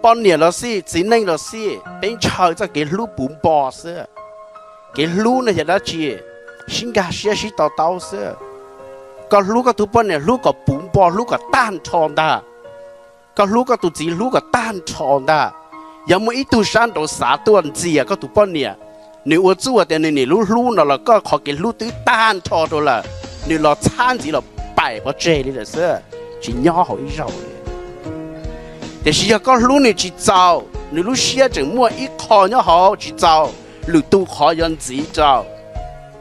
Poj niam los xij, txiv neej los xij, peb ntshaw txoj kev hlub puv npo xwb. Kev hlub no yog dab tsi? Sib nkag siab sib to taub xwb. Koj hlub koj tus poj niam hlub kom puv npo, hlub kom tag nrho ntag. Koj hlub koj tus txiv hlub kom tag nrho ntag. Yog muaj ib tug sab nraud xav tuaj ntxias koj tus poj niam, nws ua txuj tias nws niam hlub hlub no los koj qhov kev hlub twb tag nrho rau lawm, nws los txhab ntxiv los paim pov tseg li lawm xwb, tsis nyob hauv ib zaug li. Tiam sis yog koj hlub nws tsis txaus, nws lub siab tseem muaj ib qho nyob hauv tsis txaus, lwm tus qhov yuav ntxiv rau.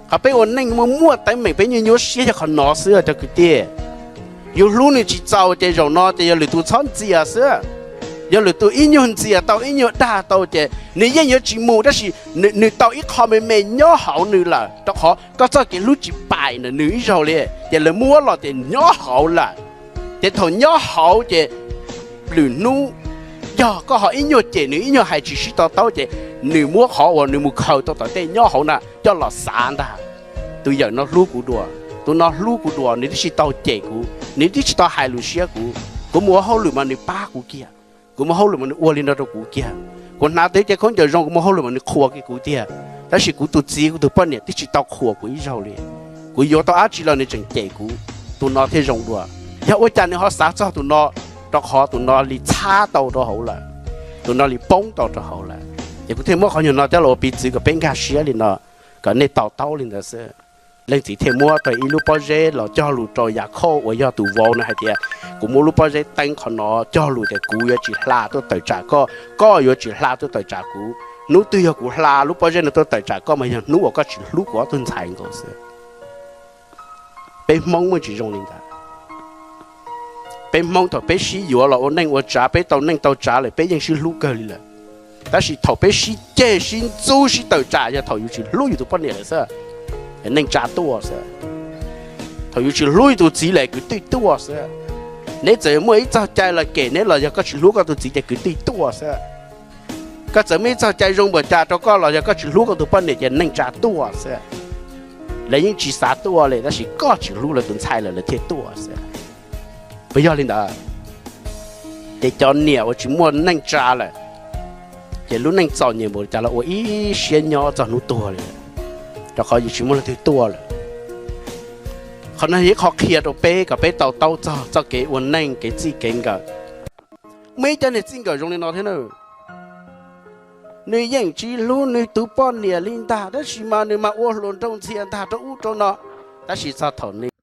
Qhov peb ua neej muaj muaj teeb meem peb nyuaj nyuaj siab yog qhov no xwb cov kwv tij. Yus hlub nws tsis txaus ces zaum no ces yog lwm tus txhob ntxias xwb. Yog lwm tus ib nyuag ntxias tau ib nyuag dag tau ces nws yeej yuav tsis mus, tab sis nws tau ib qho me me nyob hauv nws lawm, rau qhov koj txoj kev hlub tsis paim ntawm nws ib zaug li, ces lawv muab los ces nyob hauv lawm. Ces thaum nyob hauv ces lwm hnub yog koj ho ib nyuag cem nws ib nyuag hais tsis sib to taub ces nws muab qhov uas nws mus khaws tau tom tej nyob hauv na coj los xav ntag. Tus yawm no hlub kuv dua, tus no hlub kuv dua, nws twb tsis tau cem kuv, nws twb tsis tau hais lus siab kuv. Kuv mus ua hauj lwm mas nws pab kuv kiag, kuv mus hauj lwm mas nws ua li no rau kuv kiag. Kuv hnav tau caj khaub ncaws zoo, kuv mus hauj lwm mas nws qhuas kiag kuv tiag. Tab sis kuv tus txiv kuv tus poj niam twb tsis tau qhuas kuv ib zaug li. Kuv yuav tau dab tsi los nws tseem cem kuv. Tus no thiaj zoo dua. Yog ua cas nws ho xav txog tus no? Rau qhov tus no li txhab tau rau hauv lawm, tus no li poob tau rau hauv lawm. Ces kuv thiaj muab qhov nyuag no coj los ua piv txwv kom peb nkag siab li no, kom nej to taub li ntawd xwb. Leej txiv thiaj muab tau ib lub pob zeb los cog lus rau Yakhauj uas yog tus vauv no hais tias, kuv muab lub pob zeb teeb qhov no cog lus tias kuv yuav tsis hla tuaj tawm tsam koj, koj yuav tsis hla tuaj tawm tsam kuv. Hnub twg yog kuv hla lub pob zeb no tuaj tawm tsam koj mas yog hnub uas koj tsis hlub kuv ob tug ntxhais nkaus xwb. Peb Hmoob muaj tsis zoo li ntawd. Peb Hmoob thaum peb sib yuav los ua neej ua tsav, peb tau neej tau tsav lawm peb yeej sib hlub kawg li lawm. Tab sis thaum peb sib ceg sib ntxub sib tawm tsam yog thaum yus tsis hlub yus tus poj niam lawm xwb, neej tsa tuaj xwb. Thaum yus tsis hlub yus tus txiv lawm kwv tij tuaj xwb. Neb txawm muaj ib txoj cai los kem neb los yog koj tsis hlub koj tus txiv ces kwv tij tuaj xwb. Koj txawm muaj ib txoj cai zoo npaum cas rau koj los yog koj tsis hlub koj tus poj niam ces neej tsa tuaj xwb. Lawv yeej tsis xav tuaj li, tab sis koj tsis hlub lawv tus ntxhais lawm lawv thiaj tuaj xwb. Puas yog li ntawd? Ces cov niam uas tsis muaj neej tsa lawm, ces lub neej txom nyem npaum li cas los ua ib siab nyob txog hnub tuag li, rau qhov yus tsis muaj leej twg tuaj lawm. Qhov no yog ib qho qhia rau peb kom peb to taub txog txoj kev ua neej kev txij kev nkawm. Muaj ib cov niag txij nkawm zoo li no thiab na, nws yeej tsis hlub nws tus poj niam li ntag, tab sis mas nws mas ua hluas nraug ntxhias ntag rau ub rau no. Tab sis txog thaum